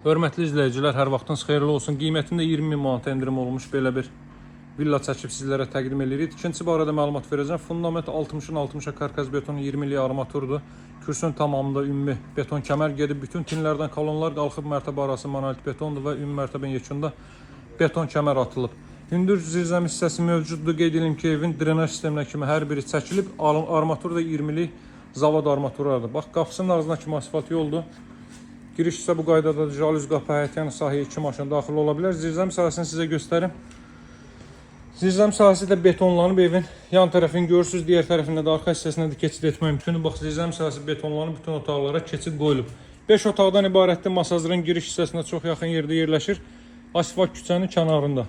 Hörmətli izləyicilər, hər vaxtınız xeyirli olsun. Qiymətində 20 min manata endirim olmuş belə bir villa çəkib sizlərə təqdim edirik. İkincisi barədə məlumat verəcəm. Fundament 60-ın 60-a karkaz betonu 20-lik armaturdur. Kürsünün tamamında ümumi beton kəmər gedib. Bütün tinlərdən kolonlar qalxıb, mərtəbə arası monolit betondur və ümumi mərtəbənin yekunda beton kəmər atılıb. Hündür zirzəmi hissəsi mövcuddur. Qeyd edim ki, evin drenaj sisteminə kimi hər biri çəkilib. Armatur da 20-lik zavod armaturudur. Bax, qapısının ağzına kimi asfalt yoldur. Giriş isə bu qaydadadır. Jalüz qapı, həyətyan sahəyə iki maşın daxil ola bilər. Zirzəmi sahəsini sizə göstərim. Zirzəmi sahəsi də betonlanıb evin. Yan tərəfini görürsüz, digər tərəfində də arxa hissəsinə də keçid etmək mümkündür. Bax, zirzəmi sahəsi betonlanıb, bütün otaqlara keçid qoyulub. 5 otaqdan ibarətdir. Masazırın giriş hissəsinə çox yaxın yerdə yerləşir. Asfalt küçənin kənarında.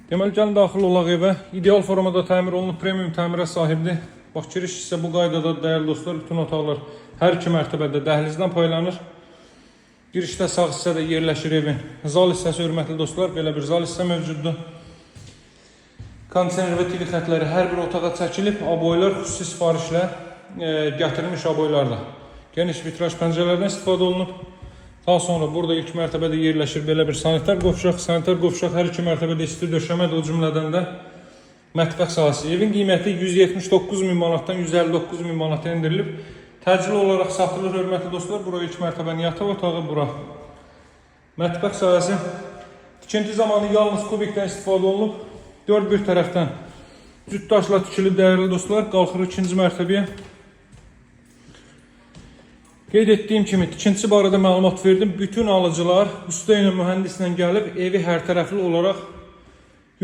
Deməli, gəlin daxil olaq evə. İdeal formada təmir olunub, premium təmirə sahibdir. Bax, giriş hissə bu qaydada, dəyərli dostlar, bütün otaqlar hər iki mərtəbədə dəhlizdən paylanır. Girişdə sağ hissədə yerləşir evin zal hissəsi, hörmətli dostlar, belə bir zal hissə mövcuddur. Kondisioner və TV xətləri hər bir otağa çəkilib, aboylar xüsusi sifarişlə gətirilmiş aboylardır. Geniş vitraj pəncərələrdən istifadə olunub. Daha sonra burada ilk mərtəbədə yerləşir belə bir sanitar qovşaq. Sanitar qovşaq hər iki mərtəbədə isti döşəmədir, o cümlədən də mətbəx sahəsi. Evin qiyməti 179 min manatdan 159 min manata endirilib. Təcili olaraq satılır, hörmətli dostlar. Bura ilk mərtəbənin yataq otağı, bura mətbəx sahəsi. Tikinti zamanı yalnız kubikdən istifadə olunub. Dörd bir tərəfdən cüt daşla tikilib, dəyərli dostlar. Qalxırıq ikinci mərtəbəyə. Qeyd etdiyim kimi tikintisi barədə məlumat verdim. Bütün alıcılar usta ilə, mühəndislə gəlib evi hər tərəfli olaraq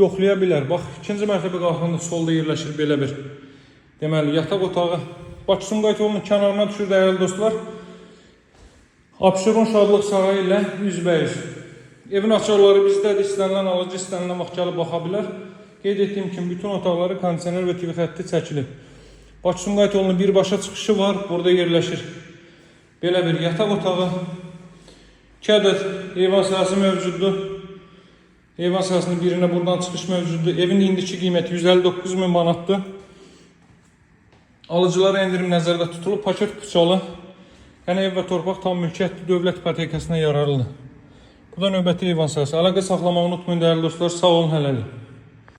yoxlaya bilər. Bax, ikinci mərtəbə qalxanda solda yerləşir belə bir, deməli, yataq otağı. Bakı Sumqayıt yolunun kənarına düşür, dəyərli dostlar. Abşeron Şadlıq Sarayı ilə üzbəyüz. Evin açarları bizdədir. İstənilən alıcı istənilən vaxt gəlib baxa bilər. Qeyd etdiyim kimi bütün otaqları kondisioner və TV xətti çəkilib. Bakı Sumqayıt yolunun birbaşa çıxışı var. Burada yerləşir belə bir yataq otağı. 2 ədəd eyvan sahəsi mövcuddur. Eyvan sahəsinin birinə buradan çıxış mövcuddur. Evin indiki qiyməti 159 min manatdır. Alıcılara endirim nəzərdə tutulub. Paket bıçalı. Yəni ev və torpaq tam mülkiyyətli, dövlət ipotekasına yararlıdır. Bu da növbəti eyvan sahəsi. Əlaqə saxlamağı unutmayın, dəyərli dostlar. Sağ olun hələlik.